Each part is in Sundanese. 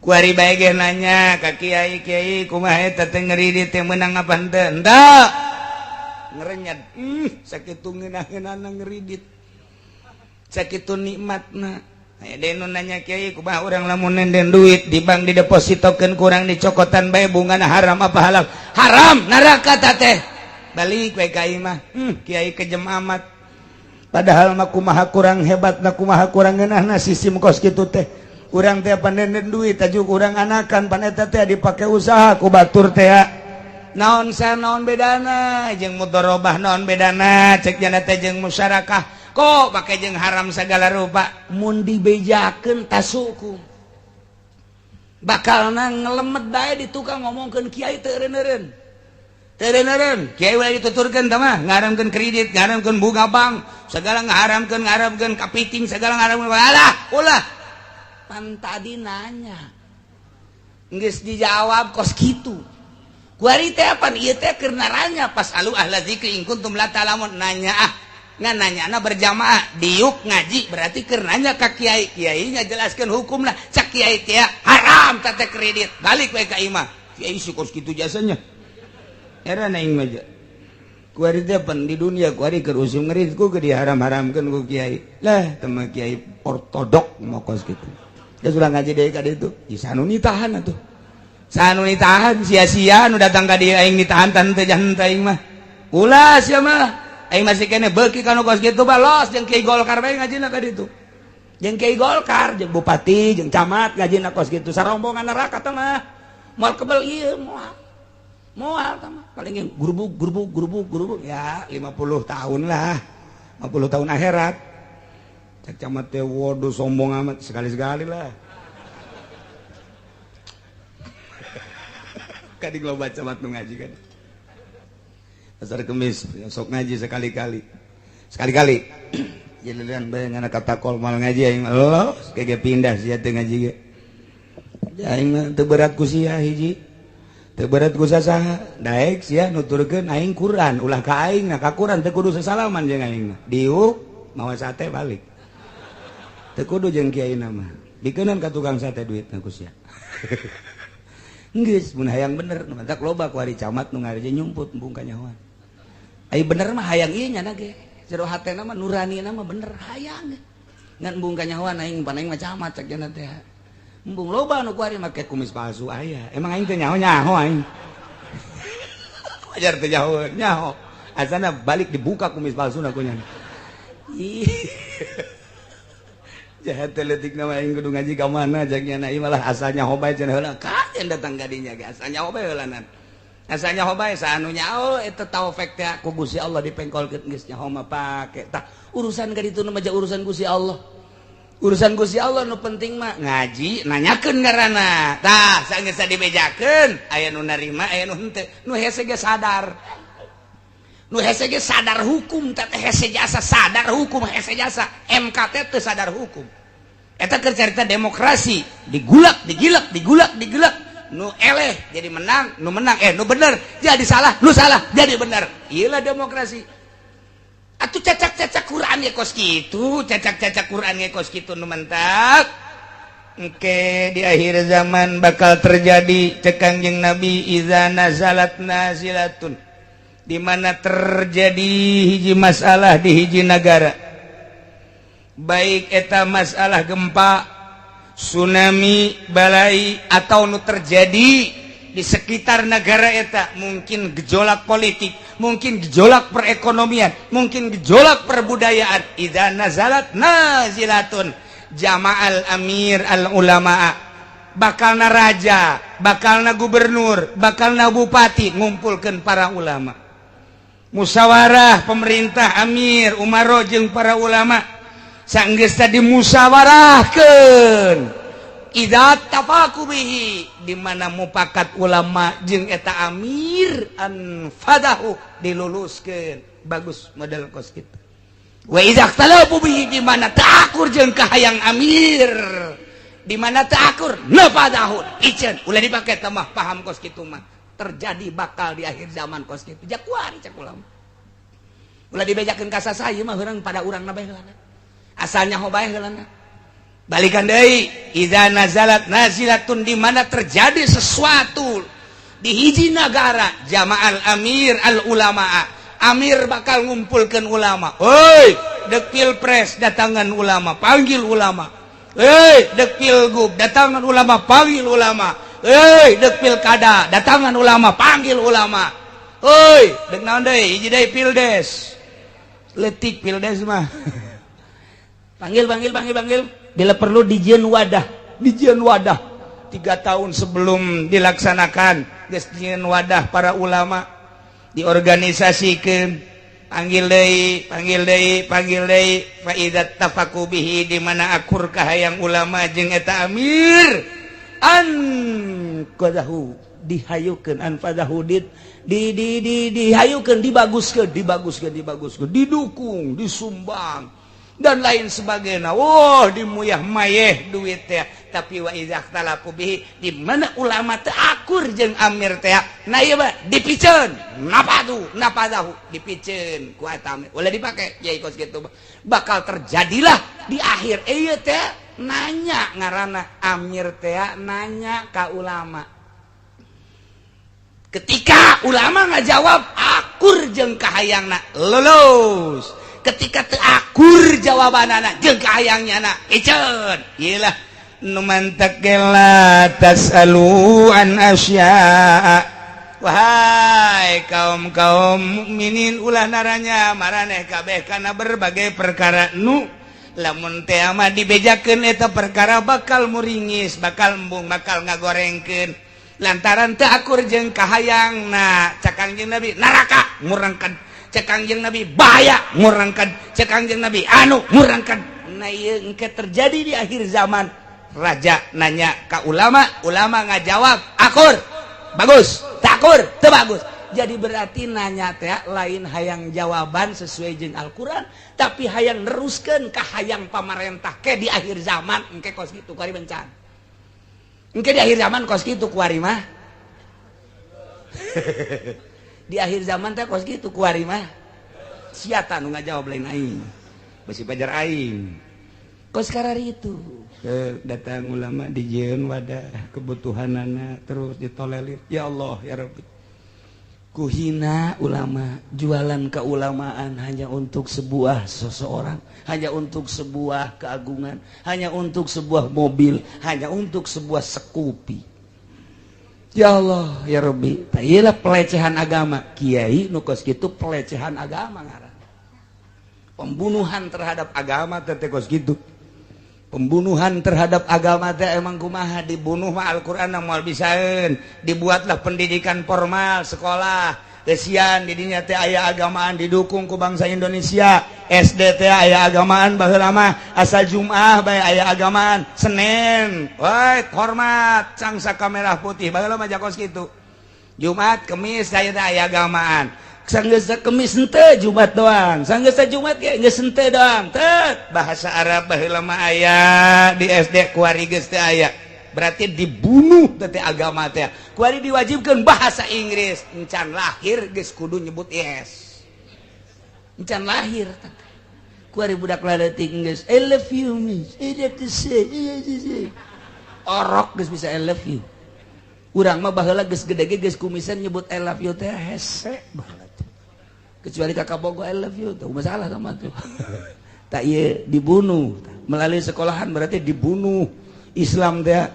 Kuari bae ge nanya ka kiai, "Kiai, kumaha eta teh ngeridit teh, meunang apa henteu?" Henteu ngerenyet. Sakitu ngeunah-ngeunahna ngeridit, sakitu nikmatna. Aya deui nu nanya, "Kiai, kumaha urang lamun nenden duit di bank, didepositokeun ku urang, dicokotan bae bungana, haram apa halal?" Haram, neraka teh. Balik we ka imah, "Kiai kejem amat." Padahal mah kumaha kurang hebat na, kumaha kurang ngeunahna sistem kos kitu teh. Urang teh panenden duit tajuk urang anakan, pan eta teh dipake usaha ku batur teh. Naon sa naon bedana jeung mudharabah, naon bedana cek jana teh jeung musyarakah, kok pake jeung haram segala rupa? Mun dibejakeun tasuku bakal ngelemet bae di tukang ngomongkeun kiai teu eureun-eureun, teu eureun. Kiai ulah dituturkeun tah mah, ngaramkeun kredit, ngaramkeun bunga bank segala, ngaramkeun ngaramkeun kapiting segala, ngaramkeun. Alah, ulah. Pan tadi nanya geus dijawab kos kitu. Kuari teh pan ieu teh keur naranya, fas'alu ahla dzikri in kuntum la ta'lamun. Nanya ah, ngan nanyana berjamaah diuk ngaji, berarti keur nanya ka kiai, kiainya jelaskeun hukumna. Cak kiai teh haram teh kredit. Balik we ka imah, "Kiai si kos kitu jasanya." Era aing mah kuari teh pan di dunia kuari keur usum ngerit ku diharam-haramkeun ku kiai lah. Teman kiai ortodok mau kos kitu. Dia sudah ngaji deui ka ditu. Di sanu nitahan atuh. Sanu nitahan sia-sia nu datang ka dieu, aing ditahan tan teu jangan aing mah. Ulah sia mah. Aing masih kene beuki kanu kos kitu balos jeung kiai Golkar bae ngajina ka ditu. Jeung kiai Golkar, jeung bupati, jeung camat ngajina kos kitu, sarombongan neraka teh mah. Moal kebel ieu, moal. Moal tah mah. Paling gurubuk gurubuk gurubuk gurubuk ya 50 tahun lah. 50 tahun akhirat. Cek camat teh, "Waduh, sombong amat." Sekali-sekali lah. Kadi loba camat nu ngaji kan. Pasar Kemis sok ngaji sekali-kali. Sekali-kali. Giliran bae ngana kata kol mal ngaji aing los kege pindah sia teu ngaji ge. Aing mah teu berat ku sia hiji. Teu berat ku sasaha. Daek sia nuturkeun aing Quran, ulah ka aing nah ka Quran teu kudu sasalaman jeung aing mah. Diuk mawa sate balik. Teu kudu jeung kiai mah. Bikeunan ka tukang sate duit ku sia. Geus mun hayang bener, nu mantak loba ku ari camat nu ngareje nyumput embung kanyahoan. Ai bener mah hayang ieu nya ge. Jero hatena mah, nuranina mah bener hayang. Ngan embung kanyahoan aing, pan aing mah camat cek nya teh. Embung loba nu kuari make kumis palsu aya. Emang aing teh nyaho nyaho aing. Wajar teh nyaho nyaho. Asana balik dibuka kumis palsu na kunya. Ih. Jahat teh leutik nama aing kudu ngaji ka mana cek nya ieu malah asalnya hobae cenah heula kajen datang ka dinya ge asalnya hobae heulanan. Asalnya hobae saanu nyaho eta taufik teh ku Gusti Allah dipengkolkeun, geus nyaho mah pake. Tah, urusan ka ditu mah urusan Gusti Allah. Urusan Gusti Allah, nu penting mah ngaji nanyakeun ngaranna. Tah, sageus dibejakeun aya nu narima, aya nu henteu. Nu hese ge sadar. Nu hese ge sadar hukum teh, hese jasa sadar hukum, hese jasa MK teh teu sadar hukum. Eta keur carita demokrasi, digulak digilak, digulak digilak, nu eleh jadi menang, nu menang eh nu bener jadi salah, nu salah jadi bener. Iyalah demokrasi atuh. Cacak-cacak Quran ya kos kitu, cacak-cacak Quran ya kos kitu. Nu mentak engke di akhir zaman bakal terjadi cek Kangjeng Nabi, iza nazalat nazilatun, di mana terjadi hiji masalah di hiji negara, baik eta masalah gempa, tsunami, balai atau nu terjadi di sekitar negara eta, mungkin gejolak politik, mungkin gejolak perekonomian, mungkin gejolak perbudayaan, idza nazalat nazilatun jama'al amir al ulama, bakalna raja, bakalna gubernur, bakalna bupati ngumpulkan para ulama, musyawarah pemerintah, amir umaro jeung para ulama. Sanggeus tadi musyawarahkeun, idza tafaqu bihi, di mana mupakat ulama jeung eta amir, anfadahu, diluluskeun, bagus model kos kitu. Wa idza ikhtalafu bihi, di mana teu akur jeung kahayang amir, di mana teu akur, nafadahu, iceun, ulah dipake mah paham kos kitu mah. Terjadi bakal di akhir zaman kos kitu jakuari cek ulama. Ulah dibejakeun ka saha mah, urang pada urang na bae heulana, asalnya ho bae heulana. Balikan deui, idza nazalat nazilatun, di mana terjadi sesuatu di hiji nagara, jama'al amir al ulama, amir bakal ngumpulkan ulama. Hoi, dek pilpres datangan ulama, panggil ulama. Hei, dek pilgub datangan ulama, panggil ulama. Hei, dek pilkada datangan ulama, panggil ulama. Hoi, dek naon deui, hiji deui, pildes letik, pildes mah panggil, panggil, panggil, panggil. Bila perlu dijieun wadah, dijieun wadah 3 tahun sebelum dilaksanakan geus dijieun wadah, para ulama diorganisasikan, panggil deui, panggil deui, panggil deui. Fa idza tafaqu bihi, di mana akur kahayang ulama jeung eta amir, an qadahu, dihayukeun, an fadahu, di dihayukeun, dibaguskeun, dibaguskeun, dibaguskeun, didukung, disumbang, dan lain sebagainya. Wow, dimuyah mayeh duit teh. Tapi wa idza ikhtalafu bihi, di mana ulama teu akur jeung amir teh, nah ieu mah dipiceun, napa tuh, napa tahu, dipiceun ku eta amir, boleh dipake kiai kos kitu. Bakal terjadilah di akhir ieu teh nanya, ngaranna amir teh nanya ka ulama. Ketika ulama nggak jawab akur jeung kahayangna, lulus. Ketika teu akur jawabanana jeung kahayangnya na, piceun. Iyalah nu mantak la tasalu an asya. Wahai kaum kaum mukminin, ulah naranya maraneh kabeh kana berbagai perkara nu lamun teh mah dibejakeun eta perkara bakal muringis, bakal embung, bakal ngagorengkeun lantaran teu akur jeung kahayang. Nah, cek Kangjeng Nabi neraka ngurangkan, cek Kangjeng Nabi bahaya ngurangkan, cek Kangjeng Nabi anu ngurangkan. Nah, ieu engke terjadi di akhir zaman, raja nanya ka ulama, ulama ngajawab akur, bagus, takur teu bagus. Jadi berarti nanya teh lain hayang jawaban sesuai jeung Al-Qur'an, tapi hayang neruskeun ka hayang pamarentah ke di akhir zaman. Engke kos kitu kuari bencana, engke di akhir zaman kos kitu kuari mah. Di akhir zaman teh kos kitu kuari mah. Siapa nu ngajawab lain aing, besi pajar aing kos karari itu. Datang ulama, dijieun wadah kebutuhanana, terus ditolelir. Ya Allah, ya Rabbi, kuhina ulama, jualan keulamaan hanya untuk sebuah seseorang, hanya untuk sebuah keagungan, hanya untuk sebuah mobil, hanya untuk sebuah Scoopy. Ya Allah, ya Rabbi, iyalah pelecehan agama. Kiai nu kos kitu pelecehan agama ngaran, pembunuhan terhadap agama teh kos kitu. Pembunuhan terhadap agama teh emang kumaha? Dibunuh mah Al-Qur'an moal bisaeun. Dibuatlah pendidikan formal, sekolah kesian didinya teh aya agamaan, didukung ku bangsa Indonesia. SD teh aya agamaan, baheula mah asal Jumat bae aya agamaan, Senin woi hormat cangsa kamera putih, baheula mah jakos kitu. Jumat Kemis saya teh aya agamaan. Sanggeus Kemis henteu, Jumat doang. Sanggeus Jumat ge geus henteu doang. Tet bahasa Arab baheula mah aya di SD, kuari geus teu aya. Berarti dibunuh teh agama teh. Kuari diwajibkan bahasa Inggris, encan lahir geus kudu nyebut yes, encan lahir. Kuari budak laletik geus "I love you, miss, I love to say," orok geus bisa "I love you". Urang mah baheula geus gede ge geus kumisan nyebut "I love you" teh hese baheula, kecuali kakak bogo "I love you" tuh masalah sama tuh. Tak, iya dibunuh melalui sekolahan, berarti dibunuh Islam teh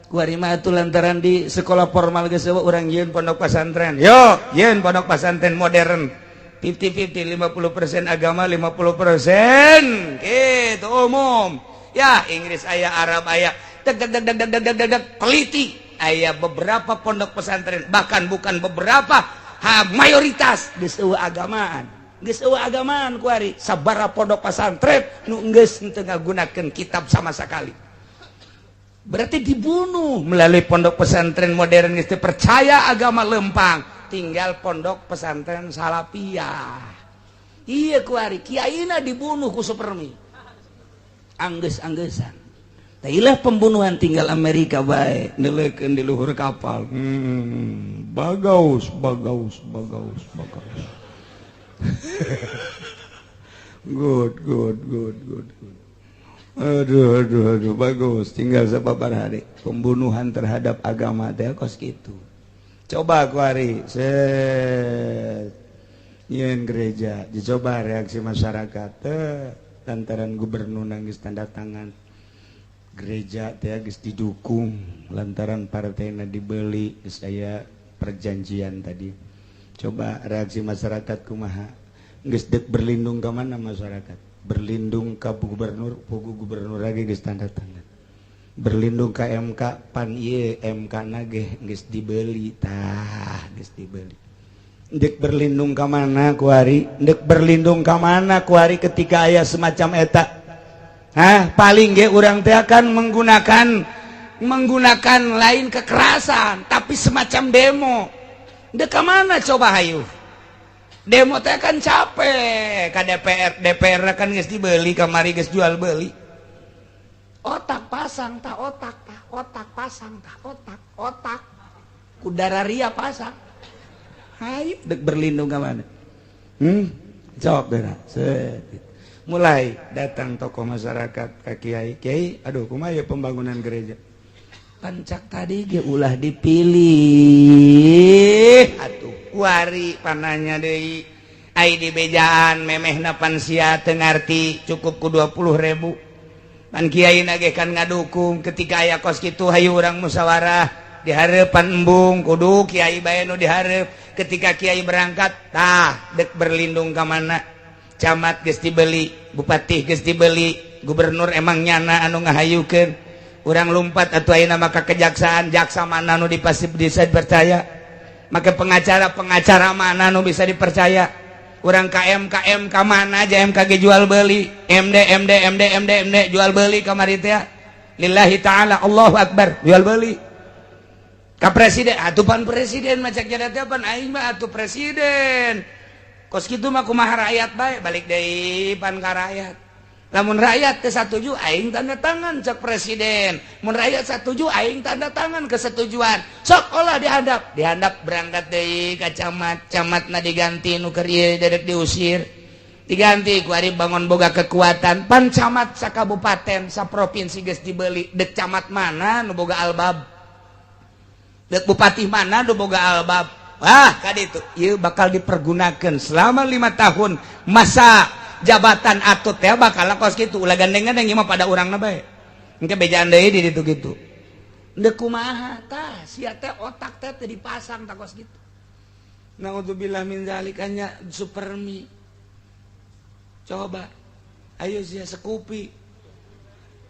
kuari mah. Itu lantaran di sekolah formal geus urang yeun pondok pesantren, yo yeun pondok pesantren modern 50-50, 50% agama, 50% gitu umum ya, Inggris aya, Arab aya, deg deg deg deg deg deg deg deg. Teliti, aya beberapa pondok pesantren, bahkan bukan beberapa, ha, mayoritas geus eueuh agamaan, geus eueuh agamaan kuari. Sabara pondok pesantren nu geus henteu ngagunakeun kitab sama sekali? Berarti dibunuh melalui pondok pesantren modern, geus percaya agama lempang, tinggal pondok pesantren salafiyah. Iya, kuari kiaina dibunuh ku supermi, anggeus-anggesan. Tailah pembunuhan, tinggal Amerika bae neleukeun di luhur kapal. Bagaus, bagaus, bagaus, bagaus. Good, good, good, good, good. Aduh, aduh, aduh, bagus. Tinggal sababaraha hari pembunuhan terhadap agama teh kos gitu. Coba aku hari set nyieun gereja, dicoba reaksi masyarakat teh lantaran gubernur nangis tanda tangan gereja teh geus didukung lantaran partainya dibeli, geus aya perjanjian tadi. Coba reaksi masyarakat kumaha? Geus dek berlindung ke mana masyarakat? Berlindung ke gubernur, pugu gubernur lagi geus tanda tangan. Berlindung ke MK, pan ieu MK na ge geus dibeli tah, geus dibeli. Dek berlindung ke mana kuari? Dek berlindung ke mana kuari ketika aya semacam eta? Hah, paling ge urang teh akan menggunakan menggunakan lain kekerasan, tapi semacam demo. Dek ke mana coba, hayu? Demo teh kan capek ke DPR, DPR kan geus dibeli kamari, geus jual beli. Otak pasang tak otak tak otak pasang tak otak otak kudara ria pasang. Hayu dek berlindung ke mana? Jawab deh. Set. Mulai datang tokoh masyarakat ke kiai, "Kiai, aduh, kumaha ya pembangunan gereja?" "Pancak tadi ge ulah dipilih atuh." Kuari pananya deui ai di bejaan memehna pan sia teu ngarti, cukup ku 20.000. Pan kiai na ge kan ngadukung. Ketika aya kos kitu, hayu urang musyawarah di hareupan embung, kudu kiai bae nu dihareup. Ketika kiai berangkat tah, dek berlindung ka mana? Camat geus dibeli, bupati geus dibeli, gubernur emang nyana anu ngahayukeun. Urang lumpat atau ayeuna maka kejaksaan, jaksa mana nu dipasti bisa dipercaya? Maka pengacara, pengacara mana nu bisa dipercaya? Urang KM KM ka mana aja, MKG jual beli, MD MD MD MD MD jual beli kamari teh. Lillahi ta'ala, Allahu akbar, jual beli. Ka presiden atuh, pan presiden macak jada teh, pan aing mah atuh presiden. Kos kitu mah kumaha rakyat bae, balik deui pan ka rakyat. Lamun rakyat teu satuju, aing tanda tangan cek presiden. Mun rakyat satuju, aing tanda tangan kesetujuan. Sok olah dihandap, dihandap berangkat deui ka camat, camatna diganti nu keur ieu dedek diusir. Diganti ku ari bangun boga kekuatan, pan camat sakabupaten, saprovinsi geus dibeli. Dek camat mana nu boga albab? Dek bupati mana nu boga albab? Wah, kan itu ieu bakal dipergunakan selama 5 tahun masa jabatan atut ya, bakal kos gitu. Ulah gandengan yang mah pada urang bae, engke bejaan deui di ditu gitu. Dek kumaha tah sia teh, otak teh teu dipasang tah kos gitu. Naudzubillah min zalik, nya supermi. Coba ayo sia sekupi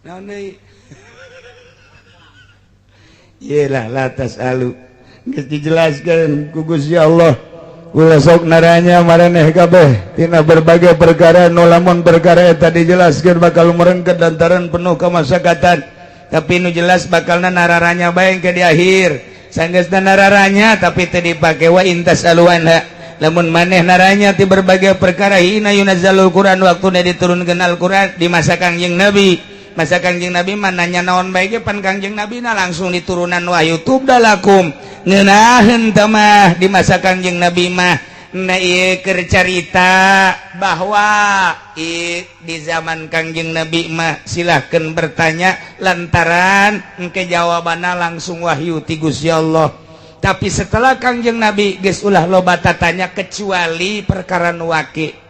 naon deui? Yelah, la tasalu geus dijelaskeun ku Gusti Allah. Ulah sok naranya maraneh kabeh tina berbagai perkara nu lamun perkara eta dijelaskeun bakal merengket lantaran penuh kemasyarakatan. Tapi nu jelas bakalna nararanya bae ke di akhir. Sanggeusna nararanya tapi teu dipake. Wa in tasalu anha, lamun maneh naranya ti berbagai perkara, hina yunazzalul Quran, waktuna diturunkeun Al-Quran di masa Kangjeng Nabi. Masa Kangjeng Nabi mah nanya naon bae ge, pan Kangjeng Nabi na langsung diturunan wahyu, tubdalakum ngeunaheun teh mah di masa Kangjeng Nabi mah. Nah, ieu keur carita bahwa di zaman Kangjeng Nabi mah silahkan bertanya lantaran engke jawabanna langsung wahyu ti Gusti Allah. Tapi setelah Kangjeng Nabi geus ulah loba tatanya kecuali perkara nu waki.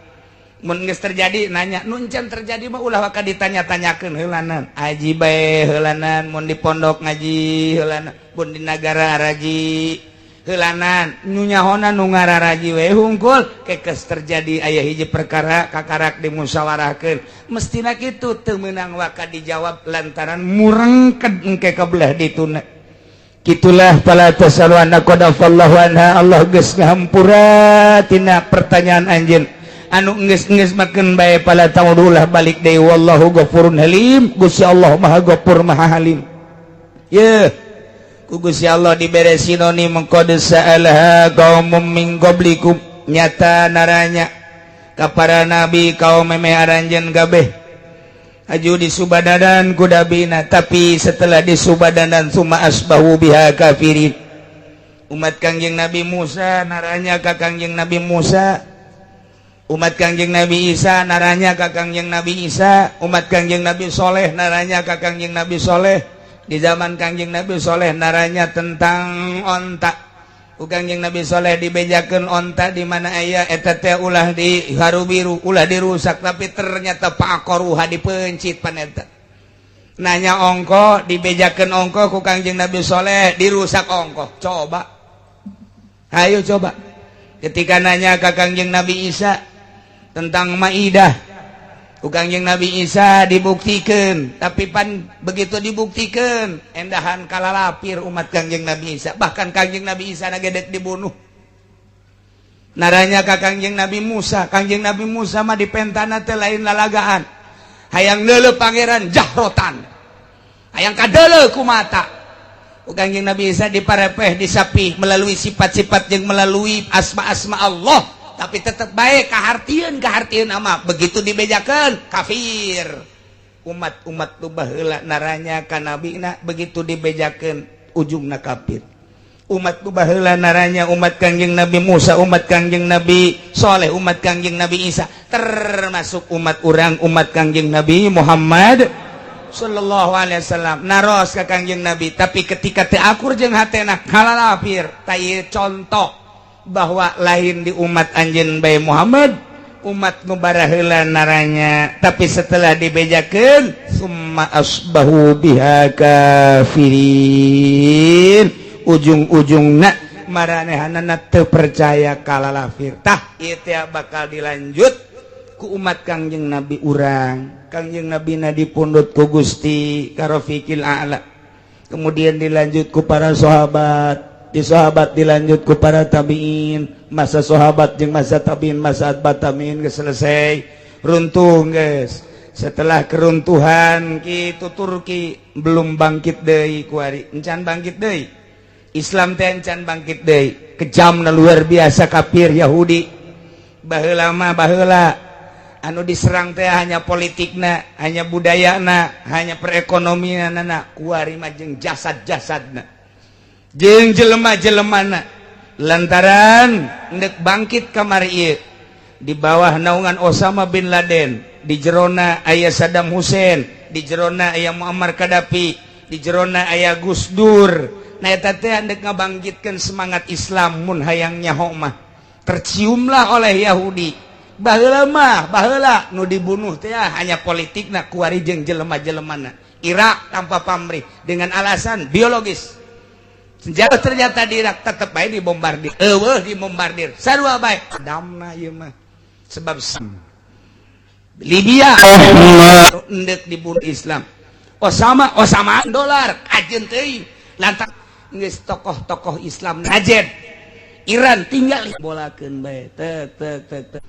Mun geus terjadi nanya, nu encan terjadi mah ulah waka ditanya-tanyakeun heulanan. Aji bae heulanan, mun di pondok ngaji heulanan, mun di nagara araji heulanan, nu nyahona nu ngararaji we hungkul. Kekes terjadi aya hiji perkara kakarak dimusyawarahkeun, mestina kitu, teu meunang waka dijawab lantaran murengked engke kabelah dituna. Gitulah, fala tasalu anha qad afallahu anha, Allah geus ngahampura tina pertanyaan anjeun anu geus-geus makeun bae. Fala ta'udulah, balik deui. Wallahu ghafurun halim, Gusti Allah Maha Ghafur Maha Halim. Ye ku Gusti Allah dibere sinonim qad sa'alaha qaumum min qablikum, nyata naranya ka para nabi kaum memeh aranjeun kabeh aju disubadanan ku nabina. Tapi setelah disubadanan, summa asbahu biha kafirin. Umat Kangjeng Nabi Musa naranya ka Kangjeng Nabi Musa. Umat Kangjeng Nabi Isa naranya ka Kangjeng Nabi Isa, umat Kangjeng Nabi Soleh naranya ka Kangjeng Nabi Soleh. Di zaman Kangjeng Nabi Soleh naranya tentang onta. Ku Kangjeng Nabi Soleh dibejakeun onta di mana aya eta teh ulah di haru biru, ulah dirusak, tapi ternyata fa'aqaruha, dipencit pan eta. Nanya ongko, dibejakeun ongko ku Kangjeng Nabi Soleh, dirusak ongko. Coba. Ayo coba. Ketika nanya ka Kangjeng Nabi Isa tentang Maidah, ku Kangjeng Nabi Isa dibuktikan, tapi pan begitu dibuktikan endahan kalalapir umat Kangjeng Nabi Isa, bahkan Kangjeng Nabi Isa nagedek dibunuh. Naranya ka Kangjeng Nabi Musa, Kangjeng Nabi Musa mah dipentana teh lain lalagaan, hayang neuleuh pangeran jahrotan, hayang kadeuleuh ku mata. Ku Kangjeng Nabi Isa diparepeh, disapih melalui sifat-sifat yang melalui asma-asma Allah, tapi tetap baik kahartieun kahartieun ama begitu dibejakan kafir. Umat-umat tu baheula naranya ka nabina, begitu dibejakan ujungna kafir. Umat tu baheula naranya, umat Kangjeng Nabi Musa, umat Kangjeng Nabi Soleh, umat Kangjeng Nabi Isa, termasuk umat urang, umat Kangjeng Nabi Muhammad sallallahu alaihi wasallam, naros ka Kangjeng Nabi, tapi ketika teu akur jeung hatena kalalapir. Tah, contoh bahwa lain di umat anjeun bae Muhammad, umat nu baraheula naranya, tapi setelah dibejakeun summa asbahu biha kafirin, ujung-ujungna maranehanana teu percaya, kalalafir. Tah, ieu teh bakal dilanjut ku umat Kangjeng Nabi urang. Kangjeng Nabi na dipundut ku Gusti karofiqil a'la, kemudian dilanjut ku para sahabat, di sahabat dilanjut ku para tabiin. Masa sahabat jeung masa tabiin, masa atba tabiin geus selesai, runtuh guys. Setelah keruntuhan gitu, Turki belum bangkit deui, kuari encan bangkit deui. Islam teh encan bangkit deui, kejamna luar biasa kafir Yahudi. Baheula mah, baheula anu diserang teh hanya politikna, hanya budayana, hanya perekonomianana. Kuari mah jeung jasad-jasadna jeung jelema-jelemana, lantaran ndek bangkit kamari ieu di bawah naungan Osama bin Laden, di jerona aya Saddam Hussein, di jerona aya Muammar Gaddafi, di jerona aya Gus Dur. Nah, eta teh ndek ngabangkitkeun semangat Islam. Mun hayang nyaho mah, terciumlah oleh Yahudi. Baheula mah, baheula nu dibunuh teh hanya politikna, kuari jeung jelema-jelemana. Irak tanpa pamrih dengan alasan biologis, senjata. Ternyata di Irak tetep bae dibombardir, eueuh dibombardir, sarua bae damna ieu mah. Sebab Libya endek dibunuh Islam, Osama, Osama dolar kajeun teuing, lantak geus tokoh-tokoh Islam najen Iran tinggal bolakeun bae tek tek tek tek.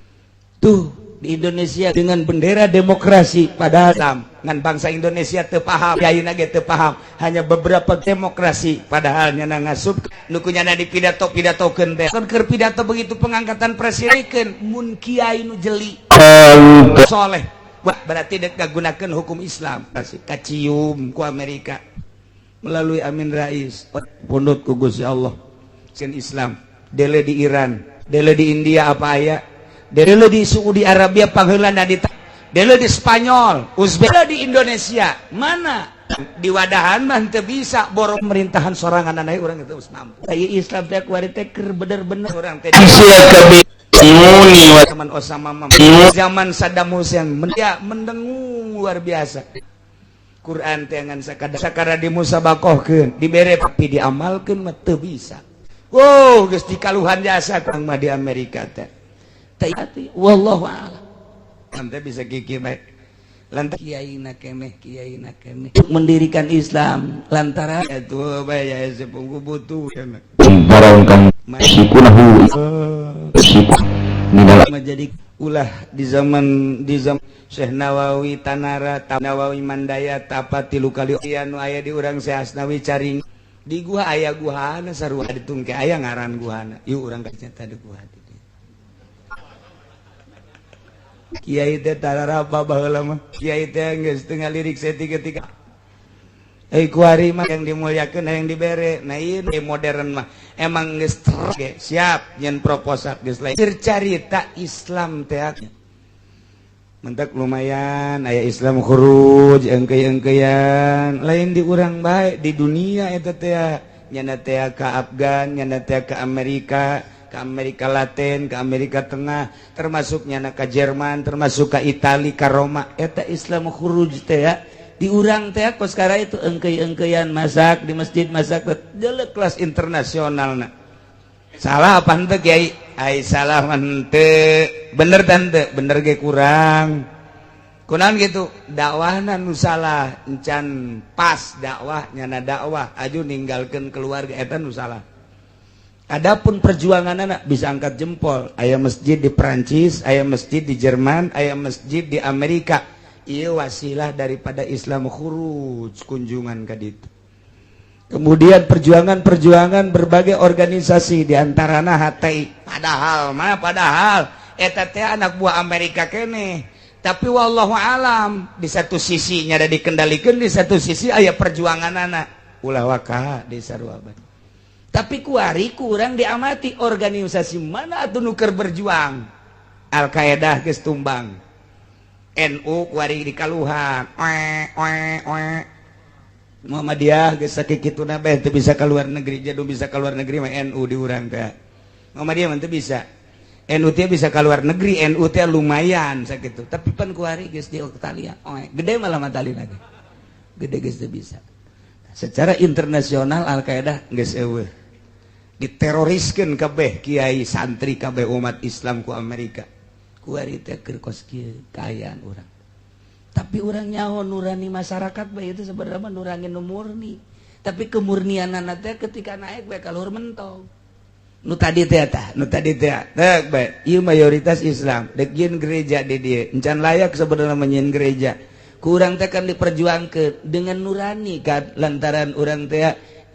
Tuh di Indonesia dengan bendera demokrasi, padahal Islam ngan bangsa Indonesia teu paham, ayeuna ge teu paham, hanya beberapa demokrasi, padahal nyana ngasup nu ku nyana di pidato pidatokeun teh kan keur pidato begitu pengangkatan presiden, mun kiai nu jeli soleh, wah, berarti dek ngagunakeun hukum Islam, kacium ku Amerika melalui Amin Rais, pundut ku Gusti Allah. Sen Islam dele di Iran, dele di India, apa aya dele di Saudi Arabia, pangheulana di dele di Spanyol, Uzbek, di Indonesia mana di wadahan mah teu bisa borong pemerintahan sorangan aya urang itu mampu. Aya Islam teh kuari teh keur bener-bener urang teh zaman Osama mah, zaman Saddam Hussein ya mendengung luar biasa. Quran teh ngan sakadar sakadar dimusabakohkeun, dibere, tapi diamalkeun mah teu bisa. Wow, geus dikaluhan jasa kang mah di Amerika teh. Teu wallahu a'lam. Nanti bisa kiki baik. Lantaran kiai na keneh, kiai na keneh mendirikan Islam, lantaran itu bae ya sepungku butuh menjadi ulah di zaman Syekh Nawawi Tanara, Nawawi Mandaya, tapa tilu kali anu aya di urang Syekh Asnawi caring di gua, aya guhana sarua ditungke, aya ngaran guhana. Yuk urang ka di gua di Kiai teh tararapa baheula mah. Kiai teh geus teu ngalirik saeutik ketika. Kuari mah yang dimuliakan, yang dibere. Nah, ini modern mah emang geus siap nyen proposal, geus lain cerita Islam teh. Mentak lumayan aya Islam khuruj engke-engkean, lain di urang baik, di dunia eta teh nyana teh ka Afgan, nyana teh ke Amerika, ke Amerika Latin, ke Amerika Tengah, termasuk nyana ke Jerman, termasuk ke Itali, ke Roma. Eta Islam khuruj teh ya. Di urang teh kos sekarang itu engke-engkean masak di masjid, masak jelek kelas internasional. Nah, salah apa henteu, Kiai? Ai salah mah henteu, bener tante, bener ge kurang. Kunaon gitu? Dakwahna nu salah, encan pas dakwah nyana, dakwah aju ninggalkeun keluarga, eta nu salah. Adapun perjuangan anak bisa angkat jempol. Aya masjid di Perancis, aya masjid di Jerman, aya masjid di Amerika. Iya, wasilah daripada Islam khuruj kunjungan ke ditu. Kemudian perjuangan-perjuangan berbagai organisasi, diantarana HTI. Padahal mah, padahal eta teh anak buah Amerika kene. Tapi wallahu alam, di satu sisinya ada dikendalikan, di satu sisi aya perjuangan anak. Ulah waka di sarua. Tapi kuari kurang diamati organisasi mana atau nu keur berjuang. Al Qaeda geus tumbang. NU kuari dikaluhan. Oe oe oe. Muhammadiyah geus sakituna bae teu bisa keluar negeri, jadu bisa keluar negeri mah NU di urang teh. Muhammadiyah mah teu bisa. NU teh bisa keluar negeri, NU teh lumayan sakitu. Tapi pan kuari geus di Italia. Oe, gede malah matali lagi. Gede geus teu bisa. Secara internasional Al Qaeda geus eueuh. Diteroriskeun kabeh kiai, santri, kabeh umat Islam ku Amerika. Kuari teh keur kos kieu kaayaan urang. Tapi urang nyaho nurani masyarakat bae itu sebenarnya nurani nu murni. Tapi kemurnian teh ketika naik bae kaluhur mentong. Nu tadi teh tah, nu tadi teh teh bae ieu mayoritas Islam dek jieun gereja di dieu, encan layak sebenarnya menyieun gereja. Ku urang teh kan diperjuangkeun dengan nurani kan, lantaran urang teh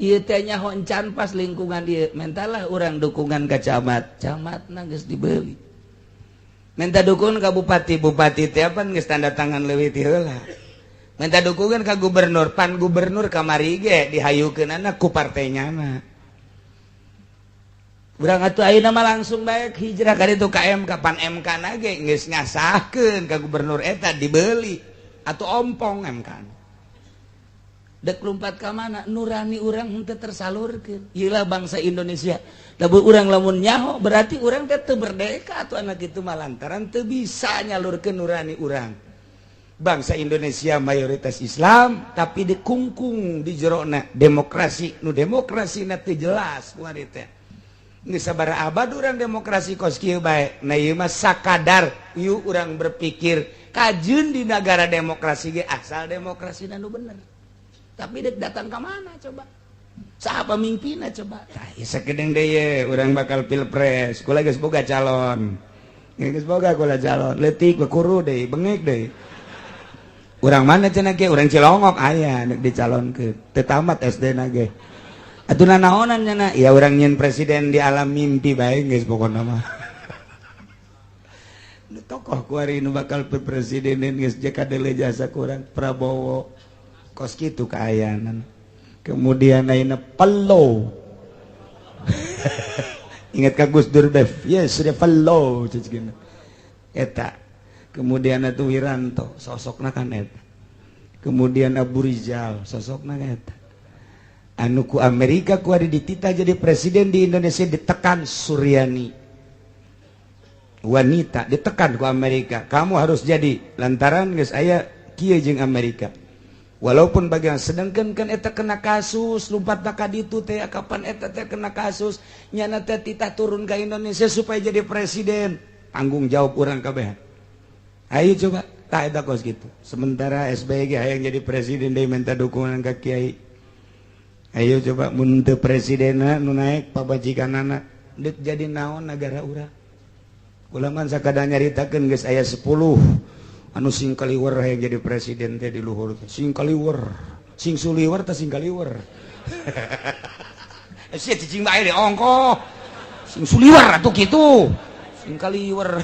ieu teh nyaho encan pas lingkungan dieu, mentalah urang dukungan ka camat, camatna geus dibeli. Minta dukungan ka bupati, bupati teh pan geus tanda tangan leuwih ti heula. Minta dukungan ka gubernur, pan gubernur kamari ge dihayukeunana ku partainya mah. Urang atuh ayeuna mah langsung bae hijrah ka ditu ka MK, pan MK na ge geus ngasahkeun ka gubernur eta dibeli atau ompong MK. Dek lompat ka mana nurani urang henteu tersalurkeun. Ieu bangsa Indonesia. Lamun urang lamun nyaho berarti urang teh teu merdeka atuh anak itu mah, lantaran teu bisa nyalurkeun nurani urang. Bangsa Indonesia mayoritas Islam tapi dikungkung di jerona demokrasi, nu demokrasi na teu jelas kuari teh. Geus sabaraha abad urang demokrasi kos kieu bae. Nah, ieu mah sakadar yuk urang berpikir kajeun di negara demokrasi ge asal demokrasi nu bener. Tapi dek datang ke mana coba? Siapa pemimpinnya coba? Tah, sakedeng deui urang bakal pilpres. Kula geus boga calon. Geus boga kula calon. Leutik kuru deui, bengek deui. Urang mana cenah ge? Urang Cilongok aya dek dicalonkeun. Teu tamat SD na ge. Atuh nanaonan cenah? Ya urang nyieun presiden di alam mimpi bae geus pokona mah. Nu tokoh kuari nu bakal presiden geus kadele jasa kurang Prabowo. Kos kitu kaayaan. Kemudian ayeuna Pelo. Ingat ka Gus Dur Bef? Yes, sudah Pelo cicigina. Eta. Kemudian itu Wiranto, sosokna kan eta. Kemudian Abu Rizal, sosokna eta. Anu ku Amerika ku ada dititah jadi presiden di Indonesia ditekan Suryani. Wanita ditekan ku Amerika. Kamu harus jadi, lantaran geus aya kieu jeung Amerika. Walaupun bagian sedangkan kan eta kena kasus lompat ka ditu teh, kapan eta teh kena kasus nyana teh titah turun ke Indonesia supaya jadi presiden, tanggung jawab urang kabeh. Ayo coba tak eta kos gitu. Sementara SBY ge hayang jadi presiden deui, minta dukungan ka kiai. Ayo coba mun teu presidenna nu naik pabajikanana, deuk jadi naon negara urang? Kula mah sakadar nyaritakeun, geus aya 10 anu sing kaliwer hayang jadi presiden teh di luhur teh. Sing kaliwer, sing suliwer teh, sing kaliwer. Sia cicing bae di ongko. Sing suliwer atuh kitu. Sing kaliwer.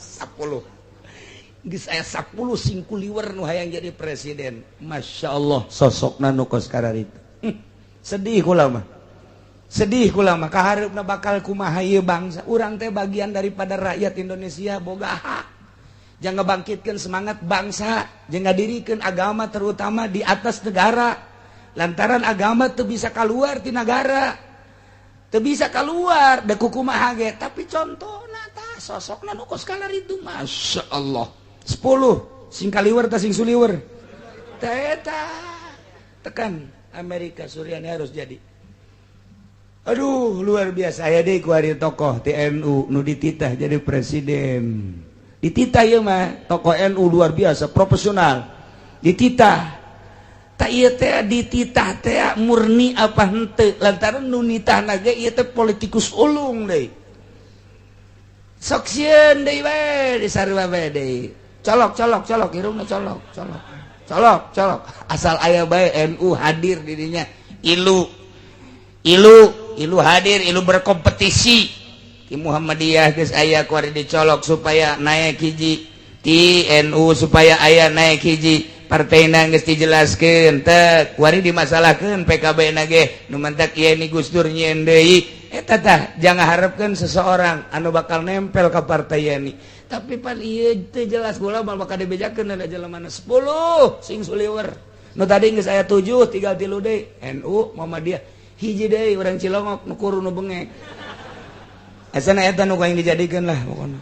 10. Geus aya 10 singkuliwer nu hayang jadi presiden. Masya Allah, sosokna nu kos kararitu. Sedih kula mah. Sedih kula mah, kahareupna bakal kumaha ieu bangsa. Urang teh bagian daripada rakyat Indonesia, boga hak. Jangan bangkitkan semangat bangsa, jangan dirikan agama terutama di atas negara. Lantaran agama tuh bisa keluar di negara. Teu bisa keluar da kumaha ge, tapi contohna tah sosokna nu kos itu, Masya Allah. 10 sing kaliwer tah sing suliwer. Teta tekan Amerika Suryani harus jadi. Aduh, luar biasa ya deh kuari tokoh TNU nu dititah jadi presiden. Dititah ya mah tokoh NU luar biasa profesional. Dititah. Tak ieu teh dititah teh murni apa henteu, lantaran nu nitahna ge ieu teh politikus ulung deui. Sok sieun deui bae disarua bae deui. Colok, colok, colok irungna, colok, colok. Colok, colok. Asal aya bae NU hadir di dinya. Ilu ilu ilu hadir, ilu berkompetisi di Muhammadiyah geus aya kuari dicolok supaya naik hiji, ti NU supaya aya naik hiji partai geus dijelaskeun teh kuari dimasalahkeun PKB na ge nu mantak ieu ni Gus Dur nyieun deui eta tah. Jangan harapkeun seseorang anu bakal nempel ka partai ini, tapi pan ieu teu jelas gula bakal dibejakeun ada jelema 10 sing suliwer nu tadi geus aya 7, tinggal 3 deui, NU, Muhammadiyah, hiji deui urang Cilongok nu kuru nu bengek. Asana eta nu aing dijadikeun lah pokona.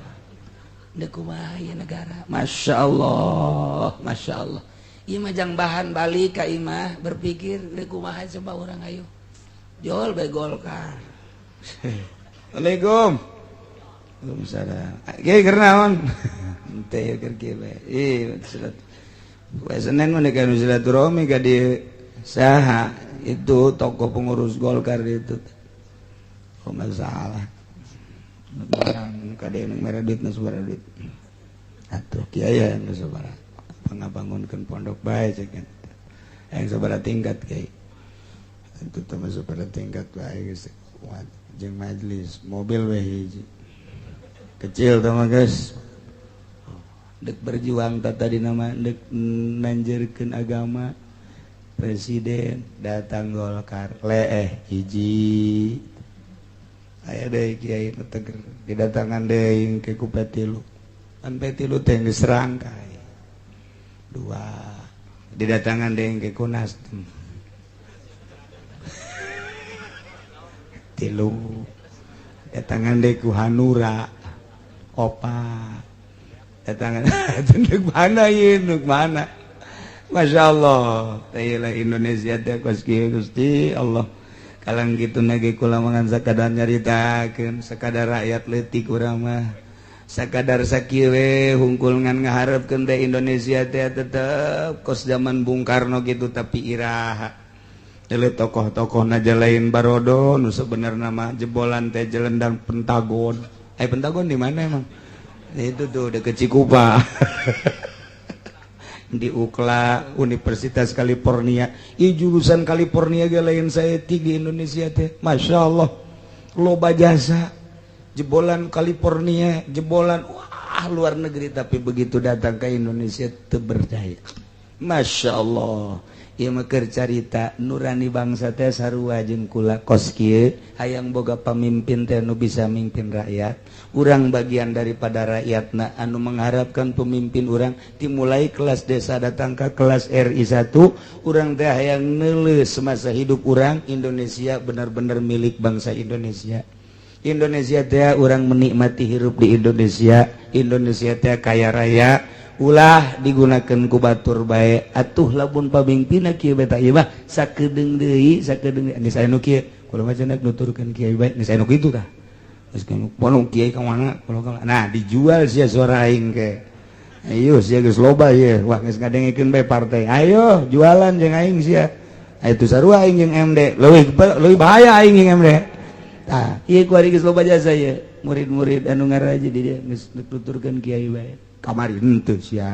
Deuk kumaha ieu negara? Masya Allah, Masya Allah. Ieu mah jang bahan balik ka imah berpikir deuk kumaha coba urang, ayo. Jol bae Golkar. Assalamualaikum. Waalaikumsalam. Kiai keur naon? Henteu, keur kieu bae. Ih, silat. Poe Senin mah anu silaturahmi ka dieu. Saha itu tokoh pengurus Golkar itu? Oh, masalah. Barang kade nu mere duit, nu sabaraha duit. Atuh kiai yang sabaraha. Pangabangunkeun pondok bae cek. Yang sabaraha tingkat, kiai? Itu teh sabaraha tingkat bae geus jeung majlis, mobil we hiji. Kecil teh mah, guys. Dek berjuang tadi nama dek nanjerkeun agama, presiden datang Golkar leeh hiji aya deui kiai nu teger didatangan deui ke ku P3 kan, P3 teh geus rangkai dua, didatangan deui ke ku Nasdem tilu, datangan deui ku Hanura opat, datangan deuk mana ieu, deuk mana? Masya Allah, lah Indonesia teh kos kieu. Gusti Allah, kalang gitu nage kula mangan sakadar nyaritakeun, sakadar rakyat leutik urang mah, sakadar sakieu we hungkul ngan ngaharepkeun teh Indonesia teh tetep kos zaman Bung Karno gitu. Tapi iraha? Ele tokoh-tokoh naja lain barodo nu sebenarnya mah jebolan teh jelendang Pentagon. Eh, Pentagon di mana emang? Itu tuh deket Cikupa, di UKLA, Universitas California. I jurusan California ge lain saeutik di Indonesia teh. Masya Allah, loba jasa jebolan California, jebolan wah luar negeri, tapi begitu datang ke Indonesia teu berdaya. Masya Allah. Ieu mah keur carita nurani bangsa teh sarua jeung kula kos kieu, hayang boga pamimpin teh nu bisa mimpin rakyat. Urang bagian daripada rakyatna anu mengharapkan pemimpin urang dimulai kelas desa datang ke kelas RI 1. Urang teh hayang neuleuh semasa hidup urang Indonesia benar-benar milik bangsa Indonesia. Indonesia teh urang menikmati hirup di Indonesia. Indonesia teh kaya raya, ulah digunakan ku batur bae atuh. Lamun pamimpinna kieu beta ieu mah sakedeung deui, sakedeung geus aya nu kieu. Kula mah cenah nuturkeun kiai bae, geus aya nu kitu tah. Geus nu kiai ka mana, kula ka nah dijual sia suara aing ke. Ayo sia geus loba ieu, wah geus ngadengekeun bae partai. Ayo jualan jeung aing sia. Itu sarua aing jeung MD, leuwih leuwih bahaya aing jeung MD. Tah, ieu kuari geus loba jasa ieu. Murid-murid anu ngaraji di dia geus nuturkeun kiai bae. Kamari henteu sia.